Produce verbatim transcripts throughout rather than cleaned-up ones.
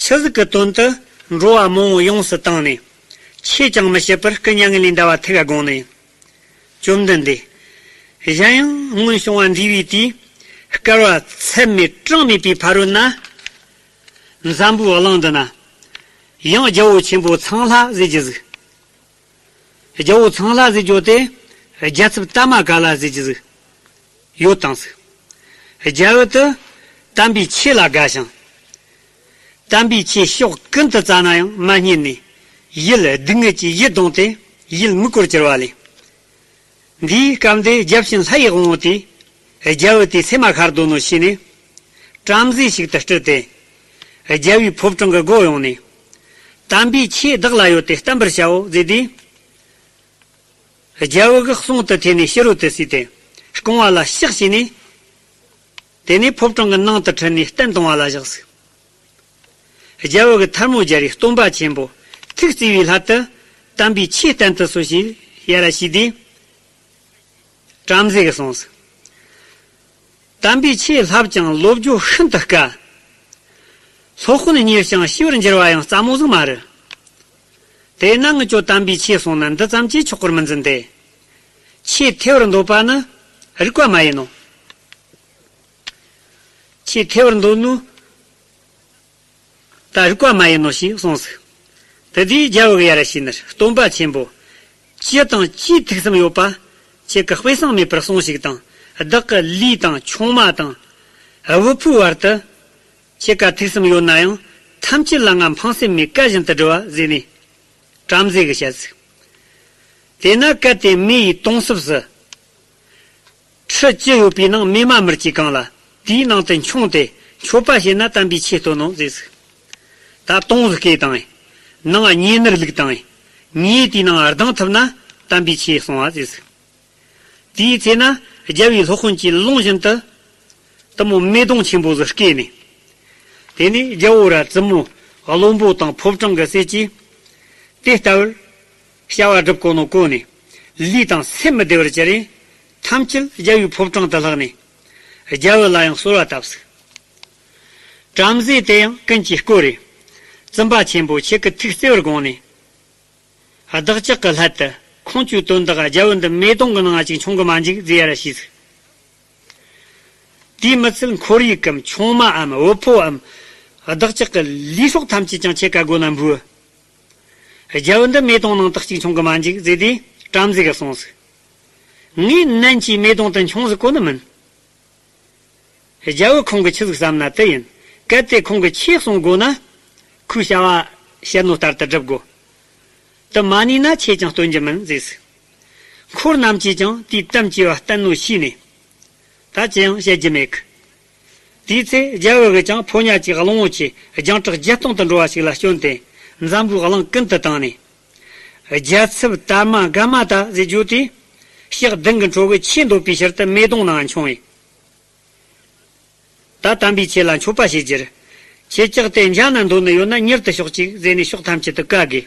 ཆི་ཟིག་གི་དོན་དུ་འགྲོ་བ་མང་བོ་ཡོངས་སུ་བཏང་ནས། ཆོས་ཀྱང་མི་བྱེད་པར་སྐུ་མྱ་ངན་ལས་འདའ་བ་ཐུགས་དགོངས་ནས། བཅོམ་ལྡན་འདས། གཞན་ཡང་སྔོན་བྱུང་བ་འདས་པའི་དུས། བསྐལ་པ་ཚད་མེད་གྲངས་མེད་པའི་ཕ་རོལ་ན། འཛམ་བུའི་གླིང་འདི་ན། ཡང་རྒྱལ་པོ་ཆེན་པོ་ཚངས་ལྷ་ཟེར་གྱི་ཟིག་རྒྱལ་པོ་ཚངས་ལྷ་ཟེར་རྒྱུ་དེ། རྒྱལ་ཚབ་དར་མ་ག་ལ་ཟེར་གྱི་ཟིག་ཡོད་དང་ཟིག་རྒྱལ་པོ་དེ་དམ་པའི་ཆོས་ལ་དགའ་ཞིང་། དམ་པའི་ཆོས་ཕྱོགས་ཀུན་ཏུ་བཙལ་ན་ཡང་མ་རྙེད་ནས། ཡུལ་སྡུག་བསྔལ་གྱི་ཡིད་གདུངས་ཏེ་ཡུལ་མུག་པར་གྱུར་པ་ལས། འདིའི་སྐབས་འདི་བརྒྱ་བྱིན་ལྷ་ཡི་དབང་པོ་དེས་རྒྱལ་པོ་དེའི་སེམས་མ་ཤར་དོ་ནོ་ཤེས་ནས། བྲམ་ཟེ་ཞིག་ཏུ་སྤྲུལ་ཏེ། རྒྱལ་པོའི་ཕོ་བྲང་གི་སྒོ་ཡོང་ནས། དམ་པའི་ཆོས་བདག་ལ་ཡོད་དེ་བསྟན་པར་བྱའོ་ཟེར་དུས། རྒྱལ་པོ་གི་གསུང་དུ་ཐོས་ནས་ཕྱི་རོལ་དུ་བསུས་ཏེ། རྐང་པ་ལ་ཕྱག་བྱས་ནས། དེ་ནས་ཕོ་བྲང་གི་ནང་དུ་ཁྲིད་ནས་བསྟན་གཏོང་བ་ལ་བཞག་ཟིག་རྒྱལ་པོ་གི་ཐལ་མོ་སྦྱར་རེ་སྟོན་པ་ཆེན་པོ་ཐུགས་བརྩེ་བའི་སླད་དུ་དམ་པའི་ཆོས་བསྟན་དུ་གསོལ་ཞེས་ཡར་ཞུས་དུས། བྲམ་ཟེ་གིས་གསུངས་སོ། དམ་པའི་ཆོས་བསླབ་ཀྱང་སློབ་རྒྱུ་ཤིན་ཏུ་དཀའ། སློབ་དཔོན་གཉེར་ཞིང་ཤེས་པར་འགྱུར་བ་ཡང་སླ་མོ་ཟིག་མ་རེད། དེས་ན་ངེད་ཚོ་དམ་པའི་ཆོས་གསུངས་ན་འདི་ཙམ་གྱིས་ཆོག་པར་མི་འཛིན་ཏེ། ཆོས་ཐོས་པར་འདོད་པ་ནི་རིགས་པ་མ་ཡིན་ནོ། ཆོས་ཐོས་པར་འདོད་ནོ། ད་རིགས་པ་མ་ཡིན་ནོ་ཞེས་གསུངས་སོ། དེ་དུས་རྒྱལ་པོ་གིས་ཡར་ཞུས་ནས། སྟོན་པ་ཆེན་པོ། ཅི་དང་ཅིའི་ཐུགས་བསམ་ཡོད་པ། ཁྱེད་ཀྱིས་དཔེ་བཟང་མེད་པར་གསུངས་ཤིག་དང་། བདག་གི་ལུས་དང་ཆུང་མ་དང་། དབུལ་པོའི་བར་དུ། ཁྱེད་ཀ་ཐུགས་བསམ་ཡོད་ན་ཡང་། ཐམས་ཅད་ལ་ང་འཕངས་སེམས་མེད་བཀའ་བཞིན་དུ་སྒྲུབ་པ་ཟེར་ནས། བྲམ་ཟེ་གིས་བཤད་ཟིག་དེས་ན་གལ་ཏེ་མེ་ཡིས་དོང་གསུབས་སུ། ཁྲི་བཅུ་ཡོད་པའི་ནང་མེ་མ་མུར་གྱིས་གང་ལ། དེའི་ནང་དུ་མཆོངས་ཏེ་མཆོད་པ་བྱས་ན་དམ་པའི་ཆོས་སྟོན་ནོ་ཟེར་ཟིག་ད་དོང་ཟིག་བརྐོས་བཏང་ངས། ནང་ཉེ་ནར་བླུགས་བཏང་ངས། ཉེ་དེའི་ནང་ལྡང་ཐུབ་ན་དམ་པའི་ཆོས་གསུང་བ་ཟེར་ཟིག་དེའི་ཚེ་ན་རྒྱལ་པོའི་སློབ་དཔོན་གྱིས་ལུང་བཞིན་དུ། དེ་མོ་མེ་དོང་ཆེན་པོ་ཟིག་བརྐོས་ནས། དེ་ནས་རྒྱལ་པོ་ར་བཙུན་མོ་བློན་པོ་དང་ཕོ་བྲང་གི་སྲས་ཀྱིས། དེ་ལྟ་བུར། བྱ་བ་སྒྲུབ་གོ་ནོ་གོ་ནས། ལུས་དང་སེམས་མི་བདེ་བར་གྱུར་རེ། ཐམས་ཅད་རྒྱལ་པོའི་ཕོ་བྲང་དུ་ལྷགས་ནས། རྒྱལ་པོ་ལ་ཡང་གསོལ་བ་བཏབ་ཟིག་བྲམ་ཟེ་དེ་ཡང་ཀུན་གྱིས་བསྐོར་རེ། བཙུན་པ་ཆེན་པོ་ཁྱེད་ཀྱི་ཐུགས་བརྩེ་བར་དགོངས་ནས། བདག་ཅག་གི་སླད་དུ་ཁོང་ཚོའི་དོན་དག་རྒྱལ་པོ་འདི་མེ་དོང་གི་ནང་ཅིག་མཆོང་གི་མ་འཇུག་ཟེར་ཡར་ཞུས་ཟིག་དེས་མི་ཚད་ཁོར་ཡུག་གམ་ཆུང་མའམ་དབུལ་པོའམ། བདག་ཅག་གི་ལུས་སྲོག་ཐམས་ཅད་ཀྱང་ཁྱེད་ཀ་སྒོ་ན་འབུལ། རྒྱལ་པོ་འདི་མེ་དོང་ནང་དུ་ཅིག་མཆོང་གི་མ་འཇུག་ཟེར་དུས་བྲམ་ཟེ་གིས་གསུངས་ཟིག་ངས་ནན་གྱིས་མེ་དོང་དུ་མཆོང་ཟིག་གོ་ནི་མིན། རྒྱལ་པོ་ཁོང་གིས་ཆི་ཟིག་བསམ་ན་དེ་ཡིན། གལ་ཏེ་ཁོང་གིས་ཆོས་གསུང་དགོས་ན། ཁོའི་བྱ་བ་བཤད་ནོ་ལྟར་དུ་སྒྲུབ་དགོས། དེ་མ་ནུས་ན་ཆོས་ཀྱང་སྟོན་རྒྱུ་མིན་ཟེར་ཟིག་འཁོར་རྣམས་ཀྱིས་ཀྱང་དེའི་དམ་བཅས་པ་བསྟན་ནོ་ཤེས་ནས། ད་ཅི་ཡང་བཤད་རྒྱུ་མེད་གི་དེའི་ཚེ་རྒྱལ་པོ་གིས་ཀྱང་ཕོ་ཉ་གཅིག་གླང་པོ་ཆེ་རྒྱང་གྲགས་བརྒྱ་སྟོང་དུ་འགྲོ་བ་ཞིག་ལ་བསྐྱོན་ཏེ། འཛམ་བུའི་གླིང་ཀུན་ཏུ་བཏང་ནས། རྒྱལ་ཚབ་དར་མ་ག་མ་ཏ་ཟེར་རྒྱུ་དེ། ཕྱག་མདུན་གྱི་འཕྲོ་གི་ཆོས་འདོད་པའི་ཕྱིར་དུ་མེ་དོང་ནང་མཆོངས་ཡིན། ད་དམ་པའི་ཆོས་ལ་མཆོད་པ་བྱེད་རྒྱུར། ཁྱེད་ཅག་དེ་འཇའ་ན་འདོད་ནི་ཡོད་ན་མྱུར་དུ་ཤོག་ཅིག་ཟེར་ནས་ཕྱོགས་ཐམས་ཅད་དུ་བཀའ་བསྒོས།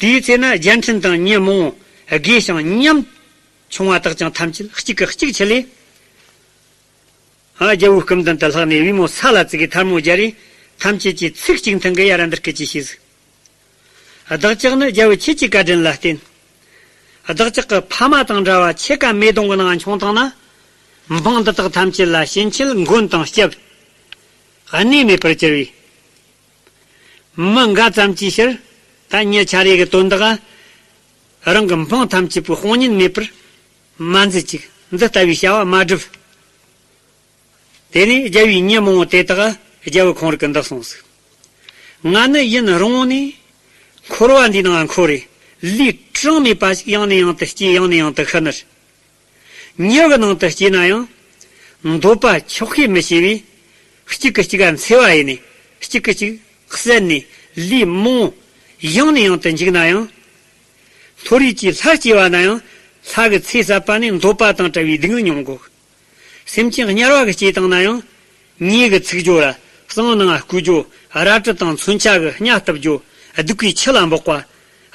དེའི་ཚེ་ན་རྒྱལ་ཕྲན་དང་མྱི་མང་པོ་རྒས་ཤིང་ཉམ་ཆུང་བ་དག་ཀྱང་ཐམས་ཅད་གཅིག་གིས་གཅིག་ཆི་ལས། ཨ། རྒྱལ་པོའི་སྐུ་མདུན་དུ་ལྷགས་ནས་པུས་མོ་ས་ལ་བཙུགས་ཀྱིས་ཐལ་མོ་སྦྱར་རེ། ཐམས་ཅད་ཀྱིས་ཚིག་གཅིག་མཐུན་གྱིས་ཡར་འདི་སྐད་ཅེས་བྱས་ཟིག་བདག་ཅག་ནི་རྒྱལ་པོ་ཁྱེད་ཀྱི་བཀའ་དྲིན་ལ་བརྟེན། བདག་ཅག་གི་ཕ་མ་དང་འདྲ་བ་ཁྱེད་ཀ་མེ་དོང་གི་ནང་མཆོངས་བཏང་ན། འབངས་འདི་དག་ཐམས་ཅད་ལ་ཕྱིན་ཆད་མགོན་དང་སྐྱབས། གནས་མེད་པར་གྱུར་བས། མི་འགའ་ཙམ་གྱི་ཕྱིར། ད་མྱི་ཆ་རེ་གི་དོན་དག་རང་གི་འབངས་ཐམས་ཅད་པོའི་དཔུང་གཉེན་མེད་པར་མ་མཛད་ཅིག་འདི་ལྟ་བུའི་བྱ་བ་མ་སྒྲུབ། དེ་ནས་རྒྱལ་པོའི་མྱི་མང་པོ་དེ་དག་རྒྱལ་པོ་ཁོང་རང་གིས་འདི་གསུངས་སོ། ང་ནི་ཡུན་རིང་བོ་ནས་འཁོར་བ་འདིའི་ནང་འཁོར་རེ། ལུས་གྲངས་མེད་པ་ཞིག་ཡང་ནས་ཡང་དུ་སྐྱེས། ཡང་ནས་ཡང་དུ་ཤི་ནི། མྱི་གི་ནང་དུ་སྐྱེས་ན་ཡང་། འདོད་པ་ཆོག་ཤེས་མི་བྱེད་པས། གཅིག་གིས་གཅིག་ག་འཚེ་བ་ཡིན་ནས། གཅིག་གིས་གཅིག་བསད་ནས། ལུས་མང་པོ་ཡང་ནས་ཡང་དུ་འཇིག་ན་ཡང་། མཐོ་རིས་ཀྱི་ལྷར་སྐྱེ་བ་ན་ཡང་། ལྷ་གི་ཚེ་ཟད་པ་ནི་འདོད་པ་དང་བྲལ་བའི་སྡུག་བསྔལ་མྱོང་དགོས། སེམས་ཅན་དམྱལ་བ་གི་སྐྱེ་བཏང་ན་ཡང་། ཉེས་ཀྱི་ཚིག་སྦྱོར་ར། གསང་ནང་བརྐུས་སྦྱོར། རལ་གྲི་དང་མཚོན་ཆ་གི་སྙ་གཏུབ་སྦྱོར། བདུག་པའི་ཆུ་ལ་འབོག་པ།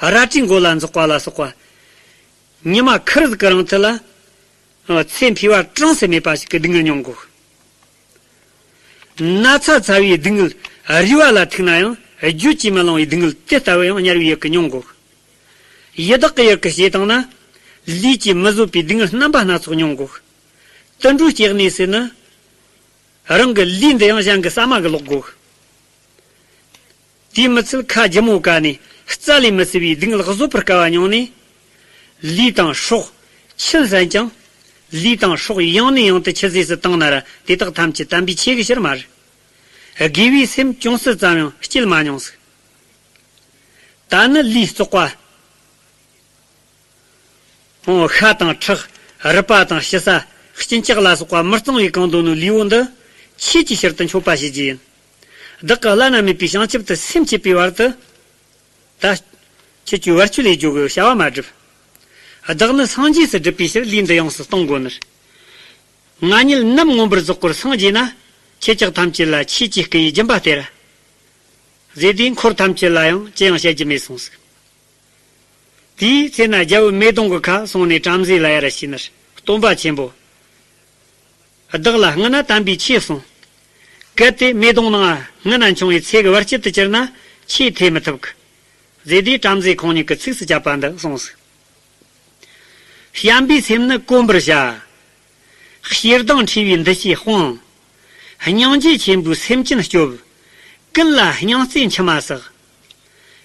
རལ་གྲིའི་མགོ་ལ་འཛེག་པ་ལ་སོགས་པ། ཉི་མ་ཁེར་ཟིག་གི་རིང་དུ་ལ། ཚེ་འཕོས་པ་གྲངས་སུ་མེད་པ་ཞིག་གི་སྡུག་བསྔལ་མྱོང་དགོས། ན་ཚ་ཚ་བའི་སྡུག་བསྔལ་ རུས་པ་ལ་ཐུག་ན་ཡང་བརྗོད་ཀྱིས་མི་ལང་བའི་སྡུག་བསྔལ་དེ་ལྟ་བུ་ཡང་དམྱལ་བའི་ཡུལ་གྱི་མྱོང་དགོས། ཡི་དྭགས་ཀྱི་ཡུལ་གྱི་བྱེད་སྟངས་ན། ལུས་ཀྱིས་མི་བཟོད་པའི་སྡུག་བསྔལ་རྣམ་པ་སྣ་ཚོགས་མྱོང་དགོས། དུད་འགྲོའི་སྐྱེ་གནས་སུ་ནི། རང་གི་ལུས་འདི་ཡང་གཞན་གྱི་ཟ་མ་གི་ལོག་དགོས། དེས་མི་ཚད་ཁ་ལྗིད་མོ་ག་ནས་རྩ་ལས་མི་སྲིད་པའི་སྡུག་བསྔལ་བཟོད་པར་དཀའ་བ་མྱོང་ནས། ལུས་དང་སྲོག་ཆུད་ཟན་ཀྱང་། ལུས་དང་སྲོག་ཡང་ནས་ཡང་དུ་འཆི་ཟོས་སུ་བཏང་ན་ར་དེ་དག་ཐམས་ཅད་དམ་པའི་ཆོས་ཀྱི་ཕྱིར་མ་རེད། དགེ་བའི་སེམས་ཅུང་ཟད་ཙམ་ཡང་སྐྱེ་མ་མྱོང་ཟིག། ད་ནི་ལུས་བཙོག་པ། ཨོ། ཤ་དང་ཁྲག་རུས་པ་དང་ཕྱི་ས། གཅིན་སྐྱག་ལ་སོགས་པ་མི་གཙང་བའི་གང་དུ་ནི་ལུས་པོ་འདི། ཆོས་ཀྱི་ཕྱིར་དུ་མཆོད་པ་བྱེད་ཀྱི་ཡིན། བདག་གི་བླ་ན་མེད་པའི་བྱང་ཆུབ་ཏུ་སེམས་བསྐྱེད་པའི་བར་དུ། ད། ཁྱེད་ཀྱིས་བར་ཆད་ལས་སྐྱོ་གི་བྱ་བ་མ་སྒྲུབ། བདག་ནི་སངས་རྒྱས་སུ་སྒྲུབ་པའི་ཕྱིར་ལུས་འདི་ཡོངས་སུ་གཏོང་དགོས་ནི། ང་ཉིད་ནམ་མངོན་པར་རྫོགས་པར་སངས་རྒྱས་ན། ཁྱེད་ཅག་ཐམས་ཅད་ལ་ཆོས་ཀྱི་སྐུ་ཡི་སྦྱིན་པ་སྟེར། ཟེར་དུས་འཁོར་ཐམས་ཅད་ལ་ཡང་ཅི་ཡང་བཤད་རྒྱུ་མེད་གསུངས་སོ། དེའི་ཚེ་ན་རྒྱལ་པོ་མེ་དོང་གི་ཁ་སོང་ནས་བྲམ་ཟེ་ལ་ཡར་ཞུས་ནས། སྟོན་པ་ཆེན་པོ། བདག་ལ་སྔུན་ན་དམ་པའི་ཆོས་གསུངས། གལ་ཏེ་མེ་དོང་ནང་སྔུན་ན་འཆིང་བའི་ཚེ་གི་བར་ཆད་དུ་གྱུར་ན་ཆོས་ཐོས་མི་ཐུབ་གི། ཟེར་དུས་བྲམ་ཟེ་ཁོང་ཉིད་ཀྱིས་ཚིགས་སུ་བཅད་པ་འདི་གསུངས་སོ། བྱམས་པའི་སེམས་ནི་གོམས་པར་བྱ། ཞེ་སྡང་ཕྲ་བའི་འདུ་ཤེས་སྤོང་། སྙིང་རྗེ་ཆེན་པོས་སེམས་ཅན་སྐྱོབ། ཀུན་ལ་སྙིང་བརྩེ་མཆི་མ་བསགས།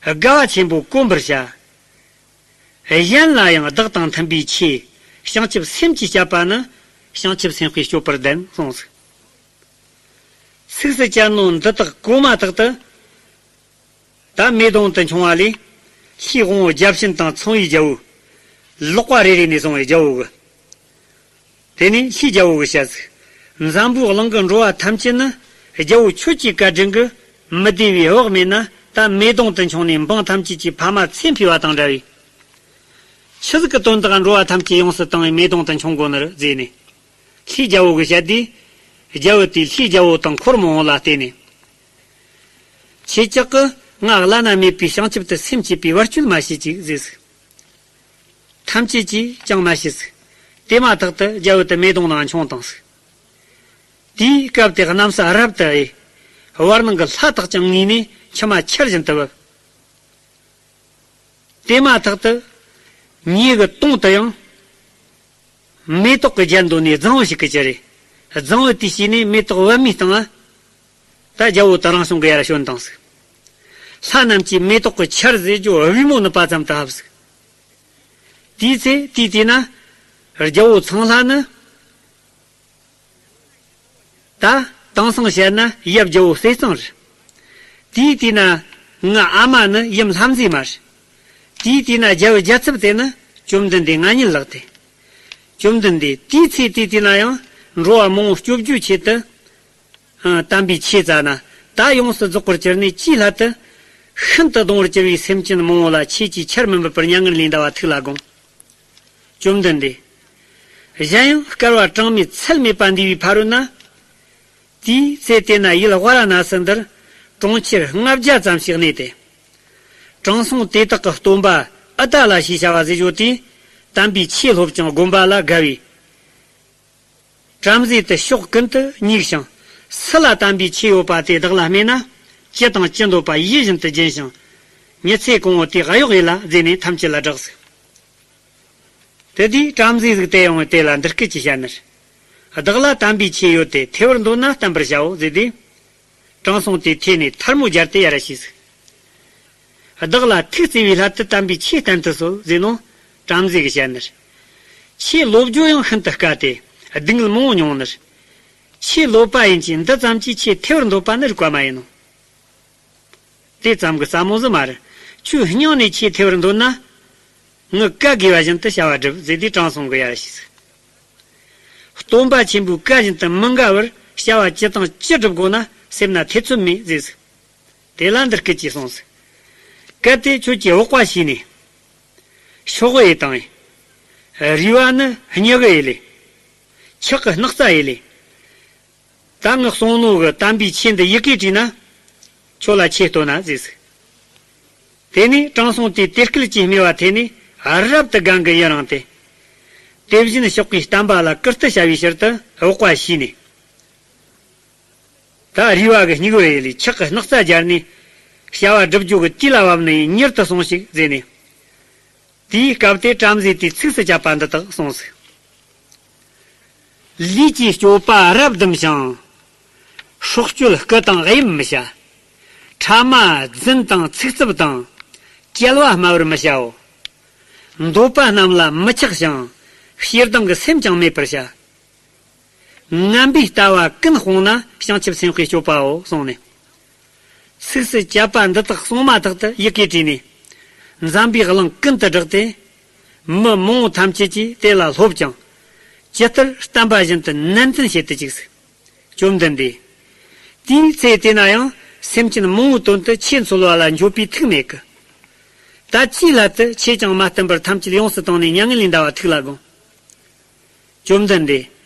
དགའ་བ་ཆེན་པོ་གོམས་པར་བྱ། གཞན་ལ་ཡང་བདག་དང་མཐུན་པའི་ཆོས། བྱང་ཆུབ་སེམས་ཀྱིས་བསྐྱབས་པ་ནི། བྱང་ཆུབ་སེམས་དཔས་སྐྱོབ་པར་ལྡན་གསུངས་སོ། ཚིགས་སུ་བཅད་ནོ་འདི་དག་གོ་མ་ཐག་ཏུ། ད་མེ་དོང་དུ་མཆོང་བ་ལས། ལྷའི་དབང་པོ་བརྒྱ་བྱིན་དང་ཚངས་པའི་རྒྱལ་པོ། ལག་པ་རེ་རེ་ནས་བཟུང་བའི་རྒྱལ་པོ་གི། དེ་ནས་ལྷའི་རྒྱལ་པོ་གིས་བཤད་ཟིག། འཛམ་བུའི་གླིང་གི་འགྲོ་བ་ཐམས་ཅད་ནི། རྒྱལ་པོ་ཁྱོད་ཀྱི་བཀའ་དྲིན་གྱིས་མི་བདེ་བའི་བག་མེད་ན། ད་མེ་དོང་དུ་མཆོང་ནས་འབངས་ཐམས་ཅད་ཀྱི་ཕ་མ་ཚེ་འཕོས་པ་དང་འདྲ་བས། ཆི་ཟིག་གི་དོན་དག་འགྲོ་བ་ཐམས་ཅད་ཡོངས་སུ་བཏང་བའི་མེ་དོང་དུ་མཆོང་དགོས་ནི་རེད་ཟེར་ནས། ལྷའི་རྒྱལ་པོ་གིས་བཤད་དུས། རྒྱལ་པོ་དེས་ལྷའི་རྒྱལ་པོ་དང་འཁོར་མང་པོ་ལ་བལྟས་ནས། ཁྱེད་ཅག་གིས་ང་བླ་ན་མེད་པའི་བྱང་ཆུབ་ཏུ་སེམས་བསྐྱེད་པའི་བར་ཆད་མ་བྱེད་ཅིག་ཟེར་ཟིག། ཐམས་ཅད་ཀྱིས་ཅང་མ་བྱས་ཟིག། དེ་མ་ཐག་ཏུ་རྒྱལ་པོ་དེ་མེ་དོང་ནང་མཆོངས་བཏང་ཟིག། དེའི་སྐབས་དེ་གནམ་ས་རབ་ཏུ་དབྱེ། བར་སྣང་གི་ལྷ་དག་ཀྱང་ངུས་ནས་མཆི་མ་ཆར་བཞིན་དུ་བབས། དེ་མ་ཐག་ཏུ། ཉེ་གི་དོང་དུ་ཡང་། མེ་ཏོག་གི་རྒྱན་འདོན་ནས་རྫིང་བུ་ཞིག་གི་ཅི་རེད། རྫིང་བུ་དེའི་ཕྱི་ནས་མེ་ཏོག་པདྨའི་སྟེང་ལ། ད་རྒྱལ་པོ་དེ་རང་བྱུང་གི་ཡར་བྱོན་བཏང་ཟིག། ལྷ་རྣམས་ཀྱིས་མེ་ཏོག་གི་ཆར་ཟེར་རྒྱུ་པུས་མོ་ནུབ་པ་ཙམ་དུ་ཕབ་ཟིག། དེའི་ཚེ་དེའི་དུས་ན། རྒྱལ་པོ་ཚངས་ལྷ་ནི། ད་དེང་སང་བཤད་ན་ཡབ་རྒྱལ་པོ་ཟས་གཙང་རེད། དེའི་དུས་ན་ངའི་ཨ་མ་ནི་ཡུམ་ལྷ་མཛེས་མ་རེད། དེའི་དུས་ན་རྒྱལ་པོ་རྒྱལ་ཚབ་དེ་ནི་བཅོམ་ལྡན་འདས་ང་ཉིད་ལགས་ཏེ། བཅོམ་ལྡན་འདས་དེའི་ཚེ་དེའི་དུས་ན་ཡང་འགྲོ་བ་མང་པོ་སྐྱོབ་རྒྱུའི་ཆེད་དུ། ཨ། དམ་པའི་ཆོས་བཙལ་ན་ད་ཡོངས་སུ་རྫོགས་པར་གྱུར་ནས་ཅིའི་སླད་དུ། ཤིན་ཏུ་གདུང་བར་གྱུར་པའི་སེམས་ཅན་མང་པོ་ལ་ཆོས་ཀྱི་ཆར་མི་འབབ་པར་མྱ་ངན་ལས་འདའ་བ་ཐུགས་ལ་དགོངས། བཅོམ་ལྡན་འདས། གཞན་ཡང་བསྐལ་པ་གྲངས་མེད་ཚད་མེད་པ་འདས་པའི་ཕ་རོལ་ན། དེའི་ཚེ་དེ་ན་ཡུལ་ཝཱ་ར་ཎ་སི་འདིར། གྲོང་ཁྱེར་ལྔ་བརྒྱ་ཙམ་ཞིག་གནས་ཏེ། དྲང་སྲོང་དེ་དག་གི་སྟོན་པ་ཨུ་ཏ་ལ་ཞེས་བྱ་བ་ཟེར་བྱུང་སྟེ། དམ་པའི་ཆོས་སློབ་ཅིང་སྒོམ་པ་ལ་དགའ་བའི། བྲམ་ཟེ་དེ་ཕྱོགས་ཀུན་ཏུ་མྱུལ་ཞིང་། སུ་ལ་དམ་པའི་ཆོས་ཡོད་པ་དེ་བདག་ལ་སྨྲས་ན། ཅི་དང་ཅི་འདོད་པ་ཡིད་བཞིན་དུ་སྦྱིན་ཞིང་། ཉི་ཚེ་གང་བོ་དེ་གཡོག་ཡིད་ལ་མཛད་ནས་ཐམས་ཅད་ལ་བསྒྲགས་ཟིག། དེ་དུས་བྲམ་ཟེ་ཟིག་དེ་ཡོང་བས་དེ་ལ་འདི་སྐད་ཅེས་བཤད་ནི། བདག་ལ་དམ་པའི་ཆོས་ཡོད་དེ་ཐོས་པར་འདོད་ན་བསྟན་པར་བྱའོ་ཟེར་ཏེ། དྲང་སྲོང་དེ་ཐོས་ནས་ཐལ་མོ་སྦྱར་ཏེ་ཡར་ཞུས་ཟིག། བདག་ལ་ཐུགས་བརྩེ་བའི་སླད་དུ་དམ་པའི་ཆོས་བསྟན་དུ་གསོལ་ཟེར་ནོ། བྲམ་ཟེ་གིས་བཤད་ནི། ཆོས་སློབ་རྒྱུ་ཡང་ཤིན་ཏུ་དཀའ་སྟེ་སྡུག་བསྔལ་མང་པོ་མྱོང་ནི། ཆོས་སློབ་པ་ཡིན་གྱི་འདི་ཙམ་གྱིས་ཆོས་ཐོས་པར་འདོད་པ་ནི་རིགས་པ་མ་ཡིན་ནོ། དེ་ཙམ་གྱིས་སླ་མོ་ཟིག་མ་རེད། ཁྱོད་སྙིང་ནས་ཆོས་ཐོས་པར་འདོད་ན། ངའི་བཀའ་དགོས་པ་བཞིན་དུ་བྱ་བ་སྒྲུབ་ཟེར་ཏེ་དྲང་སྲོང་གིས་ཡར་ཞུས་ཟིག། སྟོན་པ་ཆེན་པོའི་བཀའ་བཞིན་དུ་མི་འགལ་བར་བྱ་བ་ཅི་དང་ཅི་སྒྲུབ་དགོས་ན་སེམས་ན་ཐེ་ཚོམ་མེད་ཟེར་ཟིག། དེ་ལ་འདི་སྐད་ཅེས་གསུངས་ཟིག། གལ་ཏེ་ཁྱོད་ཀྱིས་པགས་པ་བཤུས་ནས། ཤོག་གུ་ཡི་དང་། རུས་པ་ནི་སྨྱུ་གུ་ཡི་ལས། ཁྱག་གི་སྣག་ཚ་ཡི་ལས། ད་ངས་གསུངས་ནོ་གི་དམ་པའི་ཆོས་འདི་ཡི་གེ་བྲིས་ན། ཁྱོད་ལ་ཆོས་སྟོན་ན་ཟེར་ཟིག། དེ་ནས་དྲང་སྲོང་དེས་དེ་སྐད་ཅེས་སྨྲས་པ་ཐོས་ནས་རབ་ཏུ་དགའ་མགུ་ཡི་རངས་ཏེ། དེ་བཞིན་གཤེགས་པའི་བསྟན་པ་ལ་བཀུར་སྟི་བྱ་བའི་ཕྱིར་དུ་པགས་པ་བཤུས་ནས། ད་རུས་པ་གི་སྙིགས་བུ་ཡེ་ལས་ཁྲག་གི་སྣག་ཚ་སྦྱར་ནས། བྱ་བ་བསྒྲུབ་རྒྱུ་གི་དུས་ལ་བབ་ནས་མྱུར་དུ་སོང་ཞིག་ཟེར་ནས། དེའི་སྐབས་དེ་བྲམ་ཟེ་དེས་ཚིགས་སུ་བཅད་པ་འདི་དག་གསུངས་ཟིག། ལུས་ཀྱི་སྤྱོད་པ་རབ་སྡུམ་ཞིང་། སྲོག་གཅོད་རྐུ་དང་གཡེམ་མི་བྱ། ཕྲ་མ་རྫུན་དང་ཚིག་རྩུབ་དང་། སྐྱེལ་བ་སྨྲ་བར་མི་བྱའོ། འདོད་པ་རྣམས་ལ་མི་ཆགས་ཤིང་། ཞེ་སྡང་གི་སེམས་ཀྱང་མེད་པར་བྱ། ངན་པའི་ལྟ་བ་ཀུན་སྤོང་ན། བྱང་ཆུབ་སེམས་དཔའི་སྤྱོད་པའོ་གསུངས་ནས། ཚིགས་སུ་བཅད་པ་འདི་དག་གསུངས་མ་ཐག་ཏུ་ཡི་གེ་བྲིས་ནས། འཛམ་བུའི་གླིང་ཀུན་ཏུ་བསྒྲགས་ཏེ། མི་མང་བོ་ཐམས་ཅད་ཀྱིས་དེ་ལ་སློབ་ཅིང་། ཇི་ལྟར་བསྟན་པ་བཞིན་དུ་ནན་ཏན་བྱེད་དུ་བཅུག་ཟིག། བཅོམ་ལྡན་འདས། དེའི་ཚེ་དེ་ན་ཡང་སེམས་ཅན་མང་བོའི་དོན་དུ་ཆོས་འཚོལ་བ་ལ་འགྱོད་པའི་ཐུགས་མེད་ཀི། ད་ཅིའི་སླད་དུ་ཆོས་ཀྱང་མ་བསྟན་པར་ཐམས་ཅད་ཡོངས་སུ་བཏང་ནས་མྱ་ངན་ལས་འདའ་བ་ཐུགས་ལ་དགོངས། བཅོམ་ལྡན་འདས།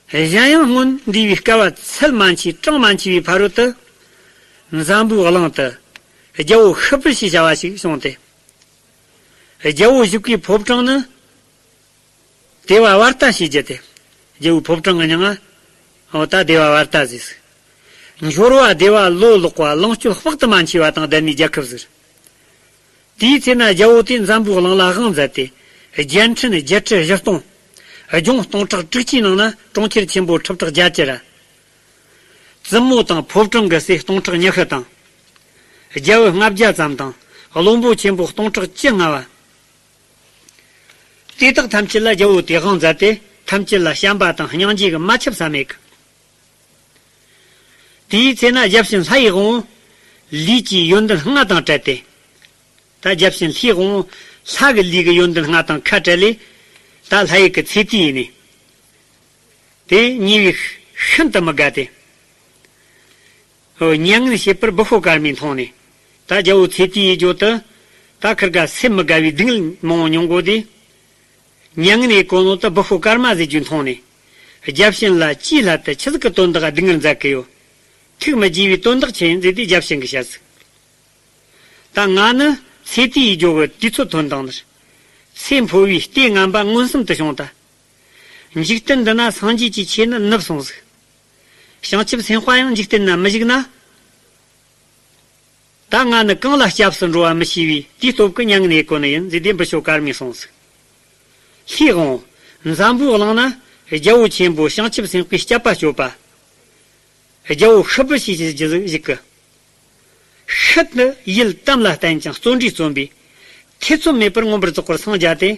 གཞན་ཡང་སྔོན་འདས་པའི་བསྐལ་པ་ཚད་མ་མཆིས་གྲངས་མ་མཆིས་པའི་ཕ་རོལ་ཏུ། འཛམ་བུའི་གླིང་དུ། རྒྱལ་པོ་ཤི་པི་ཞེས་བྱ་བ་ཞིག་བྱུང་སྟེ། རྒྱལ་པོ་བཞུགས་པའི་ཕོ་བྲང་ནི། བདེ་བ་བར་ཐ་ཞེས་བརྗོད་དེ། རྒྱལ་པོའི་ཕོ་བྲང་གི་མྱིང་ང་། འོ་ད་བདེ་བ་བར་ཐ་ཟེར། འབྱོར་བ་བདེ་བ་ལོ་ལོག་པ་ལོངས་སྤྱོད་དཔག་ཏུ་མ་མཆིས་པ་དང་ལྡན་པའི་རྒྱལ་ཁབ་ཟེར། དེའི་ཚེ་ན་རྒྱལ་པོ་དེས་འཛམ་བུའི་གླིང་ལ་དབང་མཛད་དེ། རྒྱལ་ཕྲན་བརྒྱད་ཁྲི་བཞི་སྟོང་། ལྗོངས་སྟོང་ཕྲག་དྲུག་ཅུའི་ནང་ན་གྲོང་ཁྱེར་ཆེན་པོ་ཁྲི་ཕྲག་བརྒྱད་ཅུ་ར། བཙུན་མོ་དང་ཕོ་བྲང་གི་སྲས་སྟོང་ཕྲག་ཉི་ཤུ་དང་། རྒྱལ་པོ་ལྔ་བརྒྱ་ཙམ་དང་། བློན་པོ་ཆེན་པོ་སྟོང་ཕྲག་བཅུ་ལྔ་བ། དེ་དག་ཐམས་ཅད་ལ་རྒྱལ་པོ་དེས་དབང་མཛད་དེ། ཐམས་ཅད་ལ་བྱམས་པ་དང་སྙིང་རྗེ་གིས་མ་ཁྱབ་ས་མེད་ཀི། དེའི་ཚེ་ན་བརྒྱ་བྱིན་ལྷ་ཡི་དབང་པོ། ལུས་ཀྱི་ཡོན་ཏན་ལྔ་དང་བྲལ་ཏེ། ད་བརྒྱ་བྱིན་ལྷའི་དབང་པོ། ལྷ་གི་ལུས་ཀྱི་ཡོན་ཏན་ལྔ་དང་ཁ་བྲལ་ལས། ད་ལྷ་ཡི་གི་ཚེ་དུས་ཡིན་ནས། དེ་ཉེ་བའི་ཤིན་ཏུ་མི་དགའ་སྟེ། འོ་མྱ་ངན་བྱེད་པར་བུ་ཤོ་ཀརྨས་མཐོང་ནས། ད་རྒྱལ་པོ་ཚེ་དུས་ཡི་རྒྱུ་དུ། ད་ཁིར་ག་སེམས་མི་དགའ་བའི་སྡུག་བསྔལ་མང་པོ་མྱོང་གོ་དེ། མྱ་ངན་ཡི་གོ་ནོ་དུ་བུ་ཤོ་ཀརྨ་ཟེར་རྒྱུ་མཐོང་ནས། བརྒྱ་བྱིན་ལ་ཅིའི་སླད་དུ་ཆི་ཟིག་གི་དོན་དག་སྡུག་བསྔལ་མཛད་གི་ཡོད། ཐུགས་མི་དགྱེས་པའི་དོན་དག་ཆི་ཡིན་ཟེར་དུས་བརྒྱ་བྱིན་གྱིས་བཤད་ཟིག། ད་ང་ནི་ཚེ་དུས་ཡི་རྒྱུ་གི་དུས་ཚོད་ཐོན་དང་ནི། ཚེ་འཕོ་བའི་ལྟས་ངན་པ་མངོན་སུམ་དུ་བྱུང་ད། འཇིག་རྟེན་འདི་ན་སངས་རྒྱས་ཀྱི་ཆོས་ནི་ནུབ་སོང་ཟིག། བྱང་ཆུབ་སེམས་དཔའ་ཡང་འཇིག་རྟེན་ན་མི་བཞུགས་ན། ད་ང་ནི་གང་ལ་སྐྱབས་སུ་འགྲོ་བ་མི་ཤེས་པས་དེའི་སྟོབས་ཀྱིས་མྱ་ངན་ལས་གོ་ནི་ཡིན་ཟེར་དེ་བུ་ཤོ་ཀརྨས་གསུངས་ཟིག། ལྷའི་དབང་པོ། འཛམ་བུའི་གླིང་ན་རྒྱལ་པོ་ཆེན་པོ་བྱང་ཆུབ་སེམས་དཔའི་སྤྱད་པ་སྤྱོད་པ། རྒྱལ་པོ་ཤི་པི་ཞེས་བྱ་རྒྱུ་ཟིག་བཞུགས་ཀི། ཤི་ནི་ཡུལ་དམ་ལ་བརྟེན་ཅིང་བརྩོན་འགྲུས་བརྩོན་པས། ཐེ་ཚོམ་མེད་པར་མངོན་པར་རྫོགས་པར་སངས་རྒྱས་ཏེ།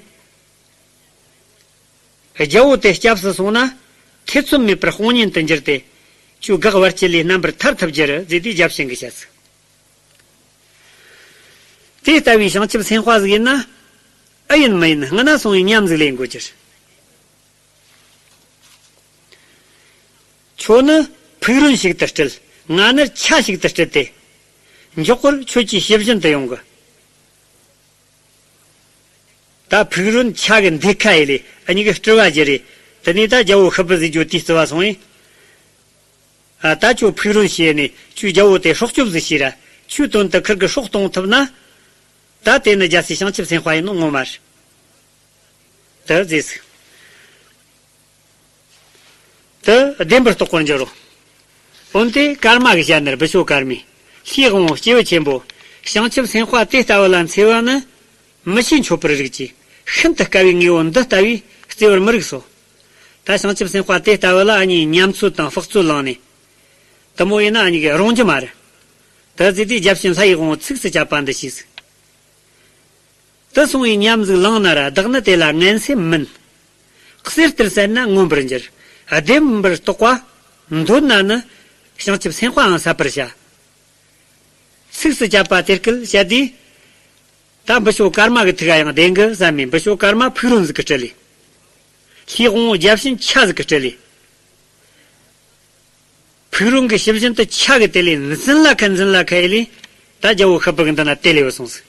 རྒྱལ་པོ་དེ་སྐྱབས་སུ་སོང་ན། ཐེ་ཚོམ་མེད་པར་དཔང་ཉིད་དུ་འགྱུར་ཏེ། ཁྱོད་འགག་བར་གྱི་ལས་རྣམ་པར་ཐར་ཐུབ་རྒྱུ་རེད་ཟེར་དུས་བརྒྱ་བྱིན་གྱིས་བཤད་ཟིག། དེ་ལྟ་བུའི་བྱང་ཆུབ་སེམས་དཔའ་ཟིག་ཡིན་ན། ཨེ་ཡིན་མི་ཡིན་སྔ་ན་སོང་བའི་ཉམས་ཟིག་ལེན་དགོས་རྒྱུ་རེད། ཁྱོད་ནི་ཕུག་རོན་ཞིག་ཏུ་སྤྲུལ། ང་ནི་ཆ་ཞིག་ཏུ་སྤྲུལ་ཏེ། མགྱོགས་པར་ཁྱོད་ཀྱི་ཕྱི་བཞིན་དུ་ཡོང་གི། ད་ཕུག་རོན་ཆ་གི་མདེ་ཁ་ཡེ་ལས་ཨ་གཉིས་ཀྱི་སྤྲུལ་བ་བརྗེ་རེ། དེ་ནས་ད་རྒྱལ་པོ་ཤི་པི་ཟེར་རྒྱུ་དེའི་རྩི་བ་སོང་ཡིན། ཨ་ད་ཁྱོད་ཕུག་རོན་བྱས་ནས་ཁྱོད་རྒྱལ་པོ་དེ་སྲོག་སྐྱོབ་ཟིག་བྱོས་ར། ཁྱོད་དོན་དུ་ཁིར་གི་སྲོག་གཏོང་ཐུབ་ན། ད་དེ་ནི་རྒྱལ་སྲས་བྱང་ཆུབ་སེམས་དཔའ་ཡིན་ནོ་ངོ་མ་རེད། དེ་ཟེར་ཟིག། དེ་བདེན་པར་རྟོགས་པར་འགྱུར་རོ། འོན་ཏེ་ཀརྨ་གིས་བཤད་ནི་རེད། བུ་ཤོ་ཀརྨས། ལྷའི་དབང་པོ་སྐྱེས་བུ་ཆེན་པོ། བྱང་ཆུབ་སེམས་དཔའ་དེ་ལྟ་བུ་ལ་འཚེ་བ་ནི། མི་ཤེས་འཆོས་པར་རིགས་ཀྱིས། ཤིན་ཏུ་དཀའ་བའི་དངོས་པོ་འདི་ལྟ་བུས་བརྩེ་བར་མི་རིགས་སོ། ད་བྱང་ཆུབ་སེམས་དཔའ་དེ་ལྟ་བུ་ལ་ཨ་ནི་ཉམས་ཚོད་དང་དཔག་ཚོད་བླངས་ནས། དེ་མོ་ཡིན་ན་ཨ་ནི་གི་རུང་རྒྱུ་མ་རེད། དེ་ཟེར་དུས་བརྒྱ་བྱིན་ལྷ་ཡི་དབང་པོ་ཚིགས་སུ་བཅད་པ་འདི་ཞུས་ཟིག། དེ་སོང་བའི་ཉམས་ཟིག་བླངས་ན་ར་བདག་ནི་དེ་ལ་ངན་སེམས་མིན། གསེར་ལྟར་གསལ་ན་མངོན་པར་འགྱུར། བདེན་པར་རྟོགས་པ་འདོད་ན་ནི། བྱང་ཆུབ་སེམས་དཔའང་ཟབ་པར་བྱ། ཚིགས་སུ་བཅད་པ་དེ་སྐད་བཤད་དུས། ད་བུ་ཤོ་ཀརྨ་གི་ཐུགས་ཡང་བདེན་གི་བསམ་མེད། བུ་ཤོ་ཀརྨ་ཕུག་རོན་ཟིག་གིས་སྤྲུལ་ལེ། ལྷའི་དབང་པོ་བརྒྱ་བྱིན་ཆ་ཟིག་གིས་སྤྲུལ་ལེ། ཕུག་རོན་གྱི་ཕྱི་བཞིན་དུ་ཆ་གིས་དེད་ལེ་འཛིན་ལ་ཁད་འཛིན་ལ་ཁད་ཡེ་ལེ། ད་རྒྱལ་པོ་ཤི་པི་གི་མདུན་ན་དེད་ལེ་བུད་སོང་ཟིག།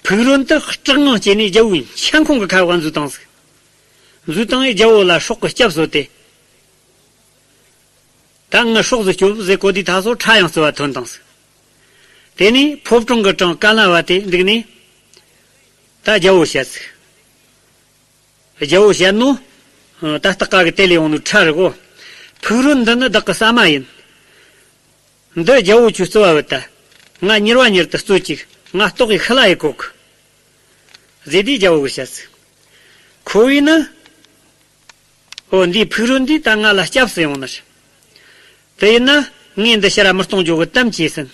ཕུག་རོན་དེ་སྐྲག་དངངས་སྐྱེས་ནས་རྒྱལ་པོའི་མཆན་ཁུང་གི་ཁ་བ་འཛུལ་བཏང་ཟིག། འཛུལ་བཏང་བས་རྒྱལ་པོ་ལ་སྲོག་གི་སྐྱབས་གསོལ་ཏེ། ད་ངའི་སྲོག་ཟིག་སྐྱོབས་ཟེར་གོ་དུས་ད་སོ་ཁྲ་ཡང་རྩི་བ་ཐོན་བཏང་ཟིག། དེ་ནས་ཕོ་བྲང་གི་བྲང་ཀ་ན་བ་དེ་འདུག་ནས། ད་རྒྱལ་པོ་བཤད་ཟིག། རྒྱལ་པོ་བཤད་ནོ། ད་སྟག་ཀ་གིས་དེད་ལེ་ཡོང་ནོ་ཁྲ་རེད་གོ། ཕུག་རོན་འདི་ནི་བདག་གི་ཟ་མ་ཡིན། འདི་རྒྱལ་བོ་ཁྱོད་རྩི་བ་བུད་ད། ང་མྱུར་བ་མྱུར་དུ་རྩོད་ཅིག། ང་ལྟོགས་ཡི་ཤི་ལ་ཡི་གོ་གི། ཟེར་དུས་རྒྱལ་བོ་གི་བཤད་ཟིག། ཁོ་བོས་ནི། འོ་འདིའི་ཕུག་རོན་འདིས་ད་ང་ལ་སྐྱབས་སུ་ཡོང་ནི། དེ་ཡིན་ན་ངས་འདི་ཕྱིར་ར་མི་གཏོང་རྒྱུ་གི་དམ་བཅས་ཟིན།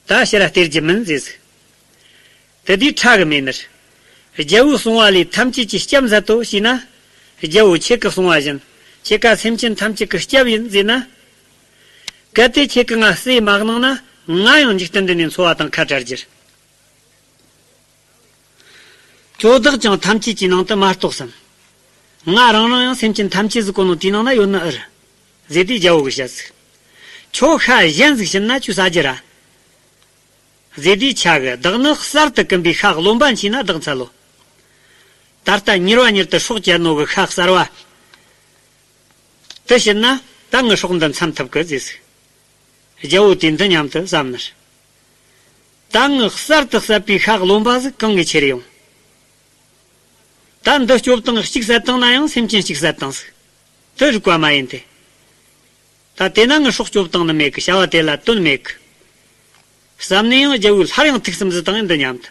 ད་ཕྱིར་ར་སྟེར་རྒྱུ་མིན་ཟེར་ཟིག། དེ་དུས་ཁྲ་གི་མེ་ནི། རྒྱལ་བོས་གསུངས་པ་ལས་ཐམས་ཅད་ཀྱི་སྐྱབས་མཛད་དོ་ཞེ་ན། རྒྱལ་བོ་ཁྱེད་ཀྱིས་གསུངས་པ་བཞིན་ཁྱེད་ཀ་སེམས་ཅན་ཐམས་ཅད་ཀྱི་སྐྱབས་ཡིན་ཟེར་ན། གལ་ཏེ་ཁྱེད་ཀྱིས་ང་བསད་མ་གནང་ན། ང་ཡང་འཇིག་རྟེན་འདི་ནས་འཚོ་བ་དང་ཁ་བྲལ་རྒྱུ། ཁྱོད་བདག་ཀྱང་ཐམས་ཅད་ཀྱི་ནང་དུ་མ་གཏོགས་སམ། ང་རང་རང་ཡང་སེམས་ཅན་ཐམས་ཅད་ཟིག་གོ་ནོ་དེའི་ནང་ན་ཡོད་ནི་ཨེ་རེད། ཟེར་དུས་རྒྱལ་བོ་གིས་བཤད་ཟིག། ཁྱོད་ཤ་གཞན་ཟིག་བྱིན་ན་ཁྱོད་ཟ་རྒྱུ་ར། ཟེར་དུས་ཁྲ་གིས་བདག་ནི་གསར་དུ་བསྐུམས་པའི་ཤ་རློན་པ་མཆིས་ན་བདག་འཚལ་ལོ། ད་ལྟ་མྱུར་བ་མྱུར་དུ་སྲོག་བཅད་ནོ་གི་ཤ་གསར་བ་དེ་བྱིན་ན་ད་ངའི་སྲོག་འདི་མཚམས་ཐུབ་གི་ཟེར་ཟིག། རྒྱལ་བོ་དེས་འདི་སྙམ་དུ་བསམ་ནི། ད་ངས་གསར་དུ་བསད་པའི་ཤ་རློན་པ་ཟིག་གང་གིས་ཁྱེར་ཡོང་། ད་འདི་སྐྱོབ་སྟངས་གཅིག་བསད་བཏང་ན་ཡང་སེམས་ཅན་གཅིག་བསད་བཏང་ཟིག། དེ་རིགས་པ་མ་ཡིན་ཏེ། ད་དེ་ན་ངའི་སྲོག་སྐྱོབ་བཏང་ནི་མེད་གི། བྱ་བ་དེ་ལ་དོན་མེད་གི། བསམ་ནས་ཡང་རྒྱལ་བོས་སླར་ཡང་ཐུགས་བསམ་ཟིག་བཏང་ཡིན་འདི་སྙམ་དུ།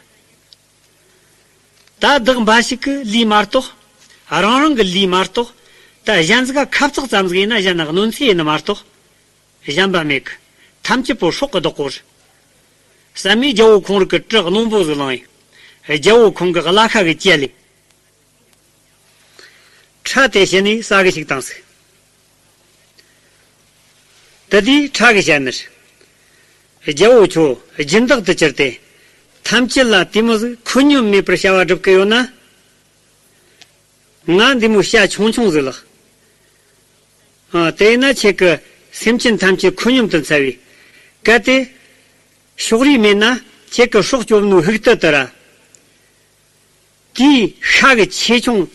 ད་བདག་འབའ་ཞིག་གི་ལུས་མ་གཏོགས། རང་རང་གི་ལུས་མ་གཏོགས། ད་གཞན་ཟིག་ག་ཁབ་ཙག་ཙམ་ཟིག་ཡིན་ན་གཞན་ན་གནོད་འཚེ་ཡིན་ནི་མ་གཏོགས། གཞན་པ་མེད་གི། ཐམས་ཅད་པོ་སྲོག་གི་བདག་པོ་རེད། བསམ་མས་རྒྱལ་བོ་ཁོང་རིག་གི་གྲི་རླུང་པོ་ཟིག་བླངས་ཡིན། རྒྱལ་བོ་ཁོང་གི་བླ་ཁ་གི་བཅད་ལས། ཁྲ་དེ་བྱིན་ནས་ས་གི་ཞིག་བཏང་ཟིག། དེ་དུས་ཁྲ་གིས་བཤད་ནི། རྒྱལ་བོ་ཁྱོད་སྦྱིན་བདག་ཏུ་གྱུར་ཏེ། ཐམས་ཅད་ལ་དེ་མོ་ཟིག་མཁོ་སྙོམས་མེད་པར་བྱ་བ་སྒྲུབ་གི་ཡོད་ན། ང་འདི་མོ་བྱ་ཆུང་ཆུང་ཟིག་ལགས། ཨ། དེས་ན་ཁྱེད་ཀྱིས་སེམས་ཅན་ཐམས་ཅད་མཁོ་སྙོམས་དུ་འཚལ་བས། གལ་ཏེ་ཕྱོགས་རིས་མེད་ན་ཁྱེད་ཀྱི་སྲོག་སྐྱོབ་ནོའི་ཕུག་རྟི་དེ་ར། དེའི་ཤ་གི་ཆེ་ཆུང་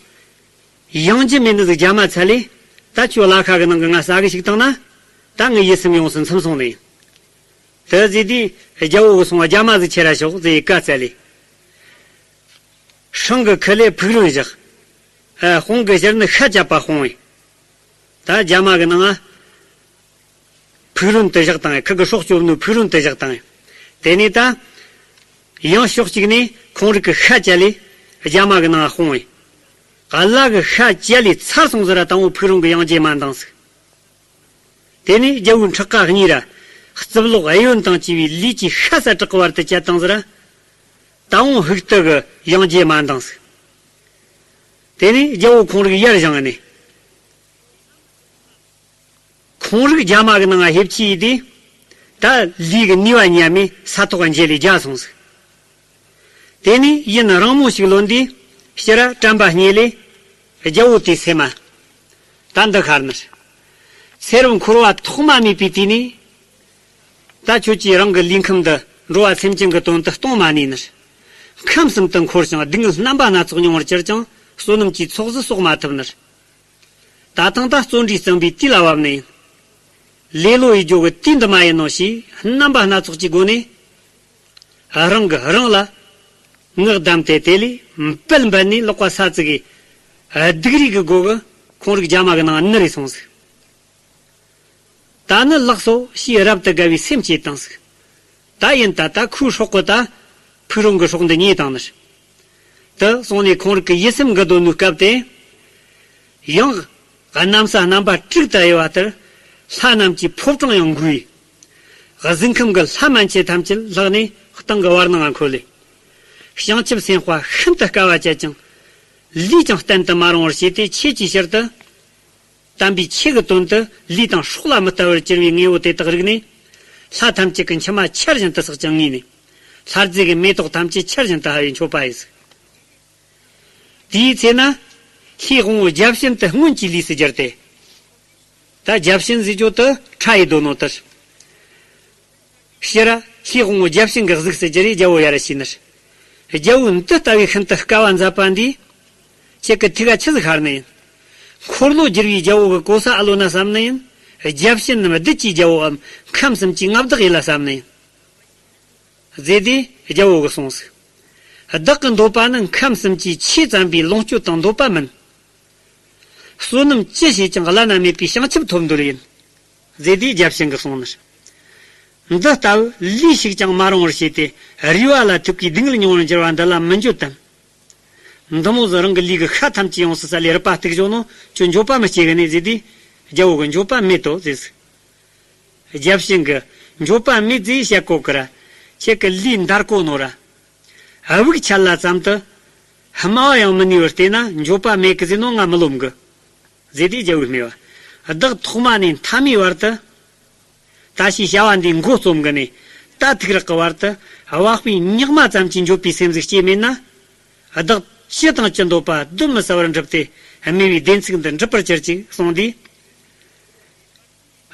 ཡང་རྒྱུ་མེད་ནི་ཟིག་རྒྱ་མ་འཚལ་ལེ། ད་ཁྱོད་བླ་ཁ་གི་ནང་གི་ང་ས་གི་ཞིག་བཏང་ན། ད་ངའི་ཡིད་སེམས་ཡོངས་སུ་ཚིམ་སོང་ནི་ཡིན། དེ་ཟེར་དུས་རྒྱལ་བོ་གིས་གསུངས་པ། རྒྱ་མ་ཟིག་ཁྱེར་ར་ཤོག་ཟེར་བཀའ་སྩལ་ལེ། སྲང་གི་ཁུ་ལས་ཕུག་རོན་བཞག། ཨ། དཔུང་གི་ཕྱིར་ནི་ཤ་བཅད་པ་དཔུང་བས། ད་རྒྱ་མ་གི་ནང་ང་ཕུག་རོན་དེ་བཞག་བཏང་ཡ། ཁུ་གི་སྲོག་སྐྱོབ་ནོའི་ཕུག་རོན་དེ་བཞག་བཏང་ཡ། དེ་ནས་ད་ཡང་ཕྱོགས་གཅིག་ནས་ཁོང་རིག་གི་ཤ་བཅད་ལེ་རྒྱ་མ་གི་ནང་ང་དཔུང་བས། བླ་གི་ཤ་བཅད་ལེ་ཚར་སོང་ཟིག་ར། དང་པོ་ཕུག་རོན་གི་ཡང་རྒྱུ་མ་འདང་ཟིག། དེ་ནས་རྒྱལ་བོའི་ཕྲག་ཀ་གཉིས་ར་རྩིབ་ལོགས་གཡོན་དང་བཅས་པའི་ལུས་ཀྱི་ཤ་ས་བྲག་གི་བར་དུ་བཅད་བཏང་ཟིག་ར། ད་འོང་ཕུག་རྟི་གི་ཡང་རྒྱུ་མ་འདང་ཟིག། དེ་ནས་རྒྱལ་བོ་ཁོང་རིག་ཡར་བཞེངས་ནས། ཁོང་རིག་རྒྱ་མ་གི་ནང་ང་ཕེབས་ཀྱི་ཡིན་དུས། ད་ལུས་ཀྱི་ནུས་པ་ཉམས་ནས་ས་ཐོག་ག་འགྱེལ་ལེ་རྒྱལ་སོང་ཟིག། དེ་ནས་ཡུན་རིང་མོ་ཞིག་ལོན་དུས་ཕྱིར་ར་དྲན་པ་རྙེད་ལེ། རྒྱལ་བོ་དེའི་སེམས་མ་ད་འདི་ཤར་ནི། ཚེ་རབས་འཁོར་བ་ཐོག་མ་མེད་པའི་དུས་ནས། ད་ཁྱོད་ཀྱིས་རང་གི་ལུས་ཁམས་འདི་འགྲོ་བ་སེམས་ཅན་གྱི་དོན་དུ་གཏོང་མ་ནུས་ནི། ཁམས་གསུམ་དུ་འཁོར་ཞིང་སྡུག་བསྔལ་རྣམ་པ་སྣ་ཚོགས་མྱོང་བར་གྱུར་ཀྱང་བསོད་ནམས་ཀྱི་ཚོགས་གཟི་གསོག་མ་ཐུབ་ནི། ད་ཐེངས་ད་བརྩོན་འགྲུས་བརྩམས་པའི་དུས་ལ་བབ་ནི་ཡིན། ལེ་ལོ་ཡེད་རྒྱུ་གི་དུས་འདི་མ་ཡིན་ནོ་ཞེས་རྣམ་པ་སྣ་ཚོགས་ཀྱི་སྒོ་ནས། རང་གིས་རང་ལ་ངག་བསྡམས་ཏེ། དེ་ལས་དཔལ་འབད་ནས་ལག་པ་ས་བཙུགས་ཀྱིས། སྡིག་རིས་ཀྱི་སྒོ་གིས་ཁོང་རིག་རྒྱ་མ་གི་ནང་ང་ནུར་རེ་སོང་ཟིག། ད་ནི་ལགས་སོ་ཞེས་རབ་ཏུ་དགའ་བའི་སེམས་སྐྱེས་བཏང་ཟིག། ད་ཡིན་ད། ད་ཁོའི་སྲོག་གི་ད་ཕུག་རོན་གྱི་སྲོག་འདི་ཉོས་བཏང་ནི། དེ་སོང་ནས་ཁོང་རིག་གི་ཡིད་སེམས་འགུལ་འདོད་ནོའི་སྐབས་དེ། ཡང་གནམ་ས་རྣམ་པ་དྲུག་ཏུ་དབྱེ་བ་ལྟར། ལྷ་རྣམས་ཀྱི་ཕོ་བྲང་ཡང་འགུལ་བས། གཟིགས་ཁམས་ཀྱི་ལྷ་མན་ཆད་ཐམས་ཅད་ལྷགས་ནས་སྟེང་གི་བར་སྣང་ང་འཁོད་ལེ། བྱང་ཆུབ་སེམས་དཔའ་ཤིན་ཏུ་དཀའ་བ་སྤྱད་ཅིང་། ལུས་ཀྱང་བརྟན་དུ་མ་རུང་བར་བྱས་ཏེ། ཆོས་ཀྱི་ཕྱིར་དུ། དམ་པའི་ཆོས་ཀྱི་དོན་དུ་ལུས་དང་སྲོག་ལ་མི་ལྟ་བར་གྱུར་པའི་དངོས་པོ་དེ་དག་རིག་ནས། ལྷ་ཐམས་ཅད་ཀྱི་མཆི་མ་ཆར་བཞིན་དུ་བསགས་ཀྱང་ངུས་ནས། ལྷ་རྫས་ཀྱི་མེ་ཏོག་ཐམས་ཅད་ཆར་བཞིན་དུ་ཕབ་པས་མཆོད་པ་ཡི་ཟིག། དེའི་ཚེ་ན་ལྷའི་དབང་པོ་བརྒྱ་བྱིན་དེ་སྔོན་གྱི་ལུས་སུ་གྱུར་ཏེ། ད་བརྒྱ་བྱིན་ཟེར་རྒྱུ་དེ་ཁྲ་ཡི་སྡོད་ནོ་དེ། ཕྱིར་ལྷའི་དབང་པོ་བརྒྱ་བྱིན་གྱི་གཟུགས་སུ་གྱུར་རེ་རྒྱལ་བོ་ཡར་ཕྱིན་ནི། རྒྱལ་བོས་འདི་ལྟ་བུའི་ཤིན་ཏུ་དཀའ་བ་མཛད་པ་འདིས། ཁྱེད་ཀྱི་ཐུགས་ཀ་ཆི་ཟིག་ཤར་ནི་ཡིན། འཁོར་ལོ་བསྒྱུར་བའི་རྒྱལ་པོ་གི་གོ་ས་ཨ་ལོ་ན་བསམ་ནི་ཡིན། བརྒྱ་བྱིན་ནམ་བདུད་ཀྱི་རྒྱལ་པོའམ་ཁམས་གསུམ་གྱི་མངའ་བདག་ཡིན་ལ་བསམ་ནི་ཡིན། ཟེར་དུས་རྒྱལ་པོ་གིས་གསུངས་སོ། བདག་གི་འདོད་པ་ནི་ཁམས་གསུམ་གྱི་ཆོས་བརྩམས་པའི་ལོངས་སྤྱོད་དང་འདོད་པ་མིན། བསོད་ནམས་ཅི་བྱས་ཀྱང་བླ་ན་མེད་པའི་བྱང་ཆུབ་ཐོབ་འདོད་ཡིན། ཟེར་དུས་བརྒྱ་བྱིན་གྱིས་གསུངས་ནི། འདི་ལྟ་བུ་ལུས་ཤིག་ཀྱང་མ་རུང་བར་བྱས་ཏེ། རུས་པ་ལ་ཐུག་གིས་སྡུག་བསྔལ་མྱོང་བར་འགྱུར་བ་འདི་ལ་མི་འགྱོད་དམ། འདི་མོ་ཟིག་རང་གི་ལུས་ཀྱི་ཤ་ཐམས་ཅད་ཡོངས་སུ་བསལ་ལེ་རུས་པ་གཏུག་བཞག་ནོ། ཁྱོད་འགྱོད་པ་མི་སྐྱེ་གི་ནི་ཟེར་དུས། རྒྱལ་བོ་གིས་འགྱོད་པ་མེད་དོ་ཟེར། རྒྱལ་བྱིན་གྱིས་འགྱོད་པ་མེད་ཟེར་བཤད་གོ་གི་ར། ཁྱེད་ཀྱི་ལུས་འདར་གོ་ནོ་ར། དབུགས་ཆད་ལ་ཙམ་དུ། དམའ་བ་ཡང་མི་ནུས་པར་བལྟས་ན་འགྱོད་པ་མེད་གི་ཟེར་ནོ་ང་མི་རློམ་གི། ཟེར་དུས་རྒྱལ་བོས་སྨྲས་པ། བདག་ཐོག་མ་ནས་མཐའ་མའི་བར་དུ། ད་ཅིའི་བྱ་བ་འདིའི་མགོ་རྩོམ་གི་ནས། ད་ཐུག་རག་གི་བར་དུ། དབའ་དཔེ་ཉག་མ་ཙམ་གྱིས་འགྱོད་པའི་སེམས་ཟིག་སྐྱེས་མེད་ན། བདག་ཅི་དང་ཅི་འདོད་པ་གདོན་མི་ཟ་བར་འགྲུབ་སྟེ། སྨྲས་པའི་བདེན་ཚིག་འདི་འགྲུབ་པར་གྱུར་ཅིག་གསུངས་དུས།